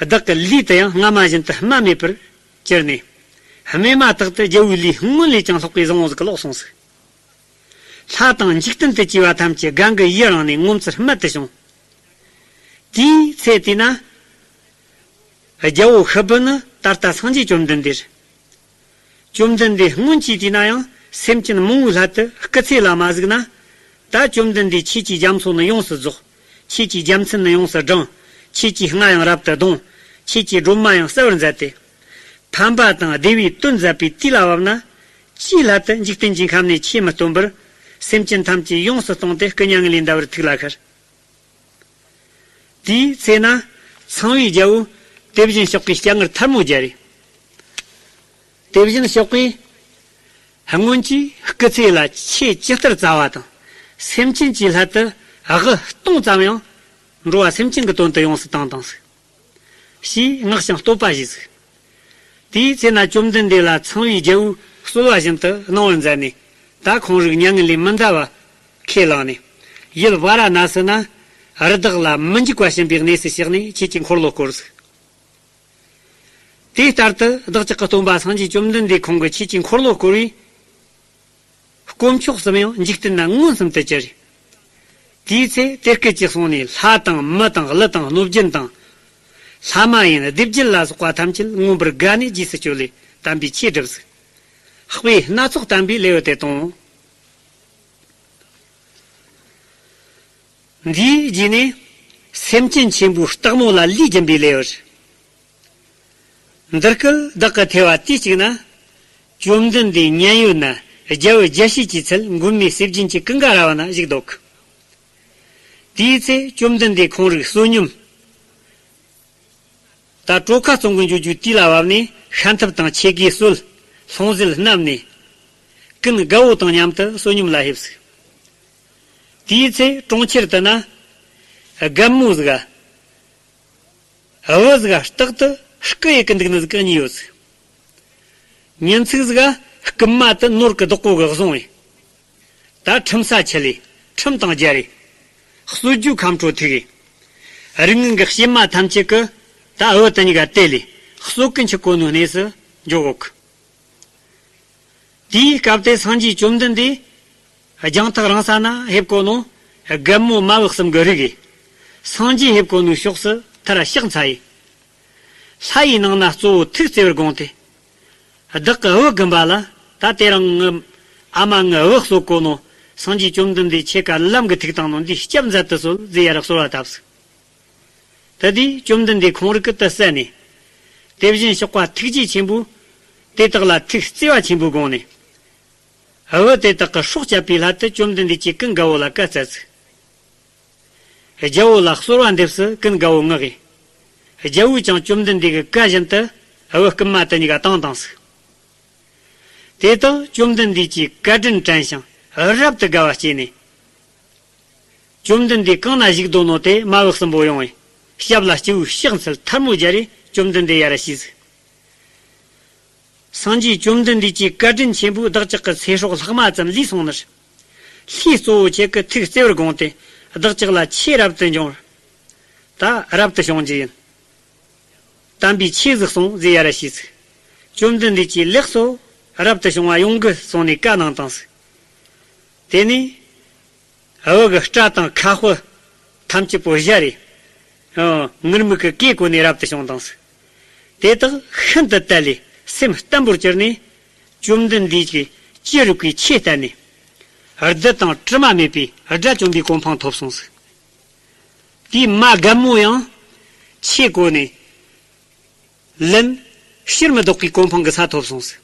བདག་གི་ལུས་དེ་ཡང་སྔ་མ་བཞིན་དུ་རྨ་མེད་པར་གྱུར་ནས། རྨས་མ་ཐག་ཏུ་རྒྱལ་བོའི་ལུས་སྔོན་ལས་ཀྱང་ལྷག་པའི་བཟང་བོ་ཟིག་གི་ལོག་སོང་ཟིག། ལྷ་དང་འཇིག་རྟེན་དུ་སྐྱེ་བ་ཐམས་ཅད་སྒང་གི་ཡུལ་རང་ནས་ངོ་མཚར་རྨད་དུ་བྱུང་། དེའི་ཚེ་དེ་ན། རྒྱལ་བོ་ཤི་བོ་ནི་ད་ལྟ་སངས་རྒྱས་བཅོམ་ལྡན་འདས། བཅོམ་ལྡན་འདས་སྔོན་གྱི་དུས་ན་ཡང་སེམས་ཅན་མང་བོའི་སླད་དུ་སྐུ་ཚེ་ལ་མ་གཟིགས་ན། ད་བཅོམ་ལྡན་འདས་ཁྱེད་ཀྱི་རྒྱ་མཚོ་ནི་ཡོངས་སུ་རྫོགས། ཁྱེད་ཀྱི་རྒྱལ་མཚན་ནི་ཡོངས་སུ་བསྒྲེངས། ཁྱེད་ཀྱི་རྔ་ཡང་རབ་ཏུ་བརྡུངས། ཁྱེད་ཀྱི་སྒྲོལ་མ་ཡང་གསལ་བར་མཛད་དེ། ཕན་པ་དང་བདེ་བའི་དོན་མཛད་པའི་དུས་ལ་བབ་ན། ཅིའི་སླད་དུ་འཇིག་རྟེན་གྱི་ཁམས་ནས་ཁྱེད་མི་སྟོན་པར། སེམས་ཅན་ཐམས་ཅད་ཡོངས་སུ་སྟོང་སྟེ་སྐུ་མྱ་ངན་ལས་འདའ་བར་ཐུགས་ལ་ཤར། དེའི་ཚེ་ན་ཚངས་པའི་རྒྱལ་པོས་དེ་བཞིན་གཤེགས་པའི་སྐྱབས་མགོན་ཐལ་མོ་སྦྱར་རེ། དེ་བཞིན་གཤེགས་པས་སྔོན་གྱི་སྐུ་ཚེ་ལ་ཆོས་ཇི་ལྟར་བྱ་བ་དང་། སེམས་ཅན་གྱི་སླད་དུ་དབུ་སྟོང་ཙམ་ཡང་འགྲོ་བ་སེམས་ཅན་གྱི་དོན་དུ་ཡོངས་སུ་བཏང་བཏང་ཟིག། ཞེས་བསྔགས་ཤིང་བསྟོད་པ་བྱས་ཟིག། དེའི་ཚེ་ན་བཅོམ་ལྡན་འདས་ལ་ཚངས་པའི་རྒྱལ་པོས་གསོལ་བ་བཞིན་དུ་གནང་བར་མཛད་ནས། ད་ཁོང་རིགས་མྱ་ངན་ལས་མི་འདའ་བ་ཁས་བླངས་ནས། ཡུལ་ཝཱ་ར་ཎཱ་སི་ན་རི་དྭགས་ལ་མི་འཇིགས་པ་བྱིན་པའི་གནས་སུ་གཤེགས་ནས་ཆོས་ཀྱི་འཁོར་ལོ་བསྐོར་ཟིག། དེ་ལྟར་དུ་བདག་ཅག་གི་སྟོན་པ་སངས་རྒྱས་བཅོམ་ལྡན་འདས་ཁོང་གིས་ཆོས་ཀྱི་འཁོར་ལོ་བསྐོར་བས། དཀོན་མཆོག་གསུམ་ཡང་འཇིག་རྟེན་ན་མངོན་སུམ་དུ་གྱུར། དེའི་ཚེ་དེ་སྐད་ཅེས་གསུངས་ནས། ལྷ་དང་མི་དང་ཀླུ་དང་གནོད་སྦྱིན་དང་། ལྷ་མ་ཡིན་སྡེ་བརྒྱད་ལ་སོགས་པ་ཐམས་ཅད་མངོན་པར་དགའ་ནས་རྗེས་སུ་བསྐྱོད་ལས་དམ་པའི་ཆོས་བསྒྲུབས་ཟིག། དཔེ་སྣ་ཚོགས་བསྟན་པའི་ལེའུ་སྟེ་དང་པོ། འདིའི་རྗེས་ནས་སེམས་ཅན་ཆེན་པོའི་སྟག་མོ་ལ་ལུས་སྦྱིན་པའི་ལེའུ། འདི་སྐད་བདག་གིས་ཐོས་པ་དུས་གཅིག་ན། བཅོམ་ལྡན་འདས་མཉན་ཡོད་ན་རྒྱལ་བུ་རྒྱལ་བྱེད་ཀྱི་ཚལ་མགོན་མེད་ཟས་སྦྱིན་གྱི་ཀུན་དགའ་ར་བ་ན་བཞུགས་འདུག། དེའི་ཚེ་བཅོམ་ལྡན་འདས་ཁོང་རིགས་བསོད་སྙོམས། ད་གྲོ་ཁ་བཙོང་གི་འགྱོ་རྒྱུའི་དུས་ལ་བབ་ནས་ཤམ་ཐབས་དང་ཆས་གོས་གསོལ། ལྷུང་བཟེད་བསྣམས་ནས། ཀུན་དགའ་བོ་དང་མཉམ་དུ་བསོད་སྙོམས་ལ་ཕེབས་ཟིག། དེའི་ཚེ་གྲོང་ཁྱེར་དེ་ན་རྒན་མོ་ཟིག་ག་བུ་ཟིག་ག་རྟག་ཏུ་སྐུ་ཡི་ཀི་འདུག་ནི་ཟིག་གཉིས་ཡོད་ཟིག། ཉིན་ཅིག་ཟིག་ག་རྐུན་མ་དེ་ནོར་གི་བདག་པོ་གིས་བཟུང་བས། ད་ཁྲིམས་ས་ཁྲིད་ལས་ཁྲིམས་དང་སྦྱར་རེ། གསོད་རྒྱུའི་ཁ་འཕྲོ་ཐུག་གས། རིགས་ངན་གྱི་གཤེད་མ་ཐམས་ཅད་ཀྱིས་ད་བུ་དེ་གཉིས་ཀ་དེད་ལས་གསོད་གི་འཆི་གོ་ནོའི་གནས་སུ་འགྱོ་གོ་གི། དེའི་སྐབས་དེ་སངས་རྒྱས་བཅོམ་ལྡན་འདས་རྒྱང་ཐག་རིང་ས་ན་ཕེབས་གོ་ནོ་རྒན་མོ་མ་བུ་གསུམ་གྱི་རིགས་ཀྱིས། སངས་རྒྱས་ཕེབས་གོ་ནོའི་ཕྱོགས་སུ་མཐར་གཤེགས་འཚལ་ཡི། ལྷ་ཡི་ནང་ན་གཙོ་བོ་ཐུགས་བརྩེ་བར་དགོངས་ཏེ། བདག་གི་བུ་རྒན་པ་ལ་ད་དེ་རིང་ངི་ཨ་མ་ངི་བུ་གསོད་གོ་ནོ་སངས་རྒྱས་བཅོམ་ལྡན་འདས་ཁྱེད་ཀ་ལམ་གྱི་ཐུག་བཏང་ནོ་འདི་སྐྱབས་མཛད་དུ་གསོལ་ཟེར་ཡར་གསོལ་བ་བཏབ་ཟིག། དེ་དུས་བཅོམ་ལྡན་འདས་ཁོང་རིགས་ཀྱིས་དེ་གསན་ནས། དེ་བཞིན་གཤེགས་པ་ཐུགས་རྗེ་ཆེན་པོས་དེ་དག་ལ་ཐུགས་བརྩེ་བ་ཆེན་པོས་དགོངས་ནས། བུ་དེ་དག་གི་སྲོག་བསྐྱབ་པའི་སླད་དུ་བཅོམ་ལྡན་འདས་ཀྱིས་ཀུན་དགའ་བོ་ལ་བཀའ་སྩལ་ཟིག། རྒྱལ་བོ་ལ་གསོལ་བ་འདེབས་སུ་ཀུན་དགའ་བོ་མངགས་ཡི། རྒྱལ་བོས་ཀྱང་བཅོམ་ལྡན་འདས་ཀྱི་བཀའ་བཞིན་དུ་བུ་རྐུན་མ་དེ་གཉིས་ཀ་བཏང་བཏང་ཟིག། དེ་དག་བཅོམ་ལྡན་འདས་ཀྱི་བཀའ་དྲིན་དྲན་ཞིང་རབ་ཏུ་དགའ་བ་སྐྱེས་ནས། བཅོམ་ལྡན་འདས་གང་ན་བཞུགས་འདུག་ནོ་དེ་མ་བུ་གསུམ་པོ་ཡོང་བས་ཞབས་ལ་སྤྱི་བོས་ཕྱག་འཚལ་ཐལ་མོ་སྦྱར་རེ་བཅོམ་ལྡན་འདས་ཡར་ཞུས་ཟིག། སངས་རྒྱས་བཅོམ་ལྡན་འདས་ཀྱི་བཀའ་དྲིན་ཆེན་པོས་བདག་ཅག་གི་ཚེ་སྲོག་ལྷག་མ་ཙམ་ལུས་སོང་ནི་རེད། ལྷའི་གཙོ་བོ་ཁྱེད་ཀྱི་ཐུགས་བརྩེ་བར་དགོངས་ཏེ་བདག་ཅག་ལ་ཆོས་རབ་ཏུ་འབྱུང་བར། ད་རབ་ཏུ་བྱུང་རྒྱུ་ཡིན། དམ་པའི་ཆོས་ཟིག་གསུངས་ཟེར་ཡར་ཞུས་ཟིག། བཅོམ་ལྡན་འདས་ཀྱིས་ལེགས་སོ། རབ་ཏུ་བྱུང་བ་ཡོང་གི་གསུངས་ནས་བཀའ་གནང་བཏང་ཟིག། དེ་ནས་བུ་གི་སྐྲ་དང་ཁ་དཔུ་ཐམས་ཅད་པོ་བཞར་རེ། ཨ། ངུར་སྨྲིག་གི་གོས་གོན་ནས་རབ་ཏུ་བྱུང་བཏང་ཟིག། དེ་དག་ཤིན་ཏུ་དད་ལས་སེམས་བརྟན་པོར་གྱུར་ནས། བཅོམ་ལྡན་འདས་ཀྱིས་ཅི་རིགས་པའི་ཆོས་བསྟན་ནས། བདུད་དང་དྲི་མ་མེད་པའི་དགྲ་བཅོམ་པའི་གོ་འཕང་ཐོབ་སོང་ཟིག། དེའི་མ་རྒན་མོ་ཡང་ཆོས་གོ་ནས། ལན། ཕྱིར་མི་ལྡོག་པའི་གོ་འཕང་གི་ས་ཐོབ་སོང་ཟིག།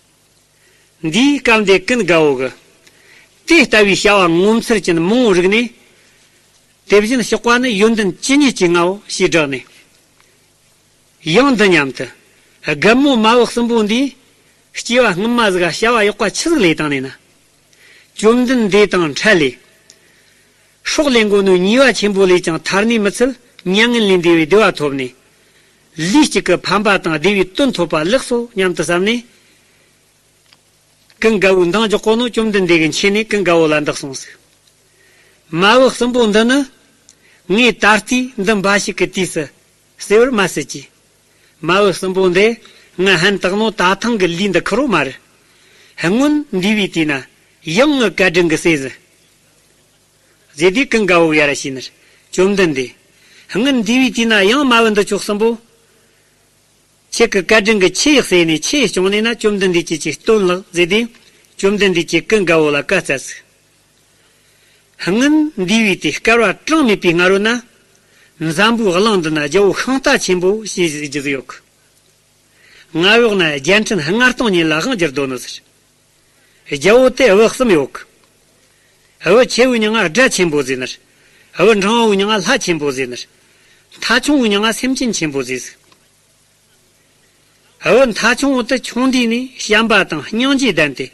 འདིའི་སྐབས་འདི་ཀུན་དགའ་བོ་གི། དེ་ལྟ་བུའི་བྱ་བ་ངོ་མཚར་ཅན་མང་བོ་རིག་ནས། དེ་བཞིན་གཤེགས་པ་ནི་ཡོན་ཏན་ཇི་སྙེད་ཅིག་མངའ་བོ་ཞེས་བསྒྲགས་ནས། ཡང་འདི་སྙམ་དུ། རྒན་མོ་མ་བུ་གསུམ་པོ་འདིས། སྐྱེ་བ་སྔོན་མ་ཟིག་ག་བྱ་བ་ཡག་པ་ཆི་ཟིག་ལས་བཏང་ནས་ན། བཅོམ་ལྡན་འདས་དང་འཕྲད་ལས། སྲོག་ལེན་དགོས་ནོའི་ཉེས་པ་ཆེན་པོ་ལས་ཀྱང་ཐར་ནས་མི་ཚད་མྱ་ངན་ལས་འདས་པའི་བདེ་བ་ཐོབ་ནས། ལུས་གཅིག་གི་ཕན་པ་དང་བདེ་བའི་དོན་ཐོབ་པ་ལེགས་སོ་སྙམ་དུ་བསམ་ནས། ཀུན་དགའ་བོའི་འདང་རྒྱག་གོ་ནོ་བཅོམ་ལྡན་འདས་ཀྱི་མཆན་ནས་ཀུན་དགའ་བོ་ལ་འདི་གསུངས་ཟིག། མ་བུ་གསུམ་པོ་འདི་ནི། ངས་ད་ལྟའི་འདི་འབའ་ཞིག་གི་དུས་སུ་གསོས་པར་མ་ཟད་ཀྱི། མ་བུ་གསུམ་པོ་འདི་ང་ཧན་བཏགས་ནོ་ད་ཐེངས་ཀྱི་ལུས་འདི་ཁུར་རོ་མ་རེད། སྔོན་འདས་པའི་དུས་ན་ཡང་ངི་བཀའ་དྲིན་གྱིས་གསོས་ཟིག། ཟེར་དུས་ཀུན་དགའ་བོ་ཡར་ཞུས་ནས། བཅོམ་ལྡན་འདས། སྔོན་འདས་པའི་དུས་ན་ཡང་མ་བུ་འདི་ཁྱོད་གསུམ་པོ། ཁྱེད་ཀྱི་བཀའ་དྲིན་གྱིས་ཆི་ཡིས་གསོས་ནས་ཆི་ཡིས་སྐྱོང་ནས་ན། བཅོམ་ལྡན་འདས་ཀྱིས་ཅིག་སྟོན་ལགས་ཟེར་ཏེ། བཅོམ་ལྡན་འདས་ཀྱིས་ཀུན་དགའ་བོ་ལ་བཀའ་སྩལ་ཟིག། སྔོན་འདས་པའི་དུས་བསྐལ་པ་གྲངས་མེད་པའི་སྔ་རོལ་ན། འཛམ་བུའི་གླིང་འདི་ན་རྒྱལ་པོ་ཤིང་རྟ་ཆེན་པོ་ཞེས་ཟེར་རྒྱུ་ཟིག་ཡོད་གི། མངའ་འོག་ན་རྒྱལ་ཕྲན་ལྔ་སྟོང་ཉིད་ལ་དབང་བསྒྱུར་འདོད་ནོ་ཟེར། རྒྱལ་པོ་དེ་བུ་གསུམ་ཡོད་གི། བུ་ཆེ་བོའི་མྱིང་ང་སྒྲ་ཆེན་པོ་ཟེར་ནི། བུ་འབྲིང་བོའི་མྱིང་ང་ལྷ་ཆེན་པོ་ཟེར་ནི། མཐའ་ཆུང་བོའི་མྱིང་ང་སེམས་ཅན་ཆེན་པོ་ཟེར་ཟིག། བུ་མཐའ་ཆུང་བོ་དེ་ཆུང་དུས་ནས་བྱམས་པ་དང་སྙིང་རྗེ་ལྡན་ཏེ།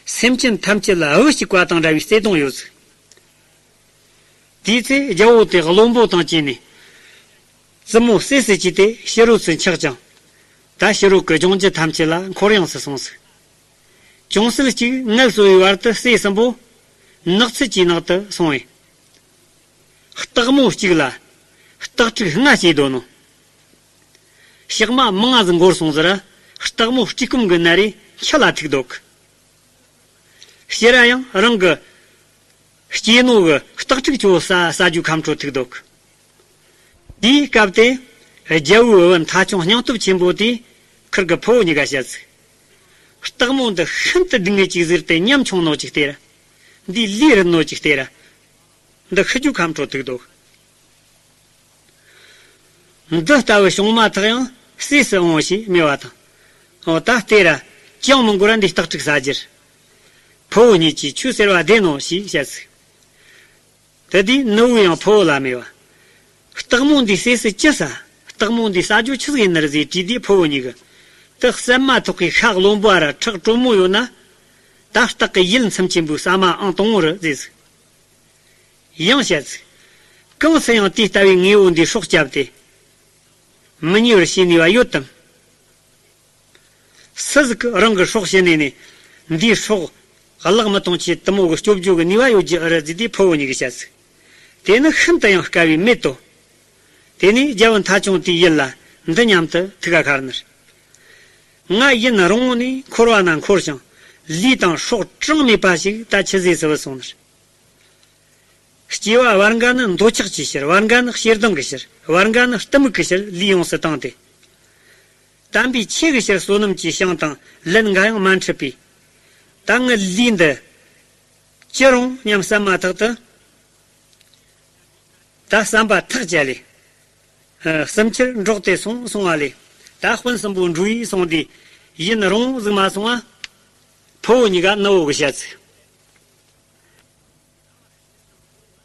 སེམས་ཅན་ཐམས་ཅད་ལ་བུ་གཅིག་པ་དང་འདྲ་བའི་བརྩེ་གདུང་ཡོད་ཟིག། དེའི་ཚེ་རྒྱལ་པོ་དེ་བློན་པོ་དང་བཅས་ནས། བཙུན་མོ་སྲས་སུ་བྱས་ཏེ་ཕྱི་རོལ་དུ་འཆག་ཅིང་། ད་ཕྱི་རོལ་གྱི་ལྗོངས་རྒྱུ་ཐམས་ཅད་ལ་འཁོར་ཡངས་སུ་སོང་ཟིག། ཅུང་ཟད་ཅིག་ངལ་གསོ་བའི་བར་དུ་སྲས་གསུམ་པོ་ནགས་ཚལ་གྱི་ནང་དུ་སོང་བས། སྟག་མོ་གཅིག་ལ་སྟག་ཕྲུག་ལྔ་སྐྱེས་འདུག་ནོ། ཞག་མ་མང་ང་ཟིག་འགོར་སོང་ཟེར། སྟག་མོ་བཀྲེས་སྐོམ་གྱི་ན་རེ་འཆི་ལ་ཐུག་འདུག། ཕྱིར་ར་ཡང་རང་གི་སྐྱེས་ནོ་གི་སྟག་ཕྲུག་ཆུ་བོ་ཟ་ཟ་རྒྱུ་ཁམས་ཁྲོ་ཐུག་འདུག། དེའི་སྐབས་དེ་རྒྱལ་པོའི་བུ་མཐའ་ཆུང་སྙིང་སྟོབས་ཆེན་པོ་དེས་ཁུར་གི་ཕུ་བོ་གཉིས་ཀ་བཤད་ཟིག། སྟག་མོ་འདི་ཤིན་ཏུ་སྡུག་བསྔལ་ཅིག་ཟེར་ཏེ་ཉམ་ཆུང་ནོ་ཅིག་སྟེར། འདི་ལས་རིན་ནོ་ཅིག་སྟེར། འདི་ཤི་རྒྱུ་ཁམས་ཁྲོ་ཐུག་འདུག། འདི་ལྟ་བུ་བྱུང་མ་ཐག་ཡང་སྲས་སུ་འོང་ཞེས་སྨྲས་པ་དང་། འོ་ད་སྟེར། ཅང་མི་འགོར་ར་འདི་སྟག་ཕྲུག་ཟ་རྒྱུར། ཕུ་བོ་གཉིས་ཀྱིས་ཆུ་ཟེར་བ་བདེ་ནོ་ཞེས་བཤད་ཟིག། དེ་དུས་ནུ་བོས་ཡང་ཕུ་བོ་ལ་སྨྲས་པ། སྟག་མོ་འདི་སྲས་སུ་ཅི་ཟ། སྟག་མོ་འདི་ཟ་རྒྱུ་ཆི་ཟིག་ཡིན་ནི་རེད་ཟེར་དྲིས་དུས་ཕུ་བོ་གཉིས་ཀྱིས། དེ་བསད་མ་ཐག་གི་ཤ་རློན་པོ་ར་ཁྲག་དྲོན་མོ་ཡོད་ན། ད་སྟག་གི་ཡིད་ཚིམ་ཆེན་པོའི་ཟ་མ་ཨང་དང་པོ་རེད་ཟེར་ཟིག། ཡང་བཤད་ཟིག། གང་སུ་ཡང་དེ་ལྟ་བུའི་དངོས་པོ་འདིའི་སྲོག་བསྐྱབས་ཏེ། མི་ཉེ་བར་བྱེད་ནུས་པ་ཡོད་དམ། སུ་ཟིག་གིས་རང་གི་སྲོག་བྱིན་ནས་ནི། འདིའི་སྲོག་གླགས་མི་གཏོང་ཆེད་དུ་མོ་གི་སྐྱོབ་རྒྱུ་གི་ནུས་པ་ཡོད་རྒྱུ་ཨེ་རེད་ཟེར་དུས་ཕུ་བོ་གཉིས་ཀྱིས་བཤད་ཟིག། དེ་ནི་ཤིན་ཏུ་ཡང་དཀའ་བའི་མེད་དོ། དེ་ནས་རྒྱལ་པོ་མཐའ་ཆུང་དེའི་ཡིད་ལ་འདི་སྙམ་དུ་ཐུགས་ཁ་ཤར་ནི། ང་ཡུན་རིང་བོ་ནས་འཁོར་བ་ན་འཁོར་ཞིང་ལུས་དང་སྲོག་གྲངས་མེད་པ་ཞིག་ད་ཆི་ཟེར་སུ་བུད་སོང་ནི། སྐྱེ་བ་བར་འགའ་ནི་འདོད་ཆགས་ཀྱི་ཕྱིར། བར་འགའ་ནི་ཞེ་སྡང་གི་ཕྱིར། བར་འགའ་ནི་གཏི་མུག་གི་ཕྱིར་ལུས་ཡོངས་སུ་བཏང་སྟེ། དམ་པའི་ཆོས་ཀྱི་ཕྱིར་བསོད་ནམས་ཀྱི་ཞིང་དང་ལན་འགའ་ཡང་མ་འཕྲད་པས། ད་ངའི་ལུས་འདི་ཅི་རུང་སྙམ་བསམ་མ་ཐག་ཏུ། ད་བསམ་པ་ཐག་བཅད་ལས། ཨ། གསུམ་ཆར་འགྲོགས་ཏེ་སོང་སོང་བ་ལས། ད་སྤུན་གསུམ་པོ་འགྲོ་ཡི་སོང་དུས་ཡུན་རིང་ཟིག་མ་སོང་བ། ཕུ་བོ་གཉིས་ཀ་ནུ་བོ་གིས་བཤད་ཟིག།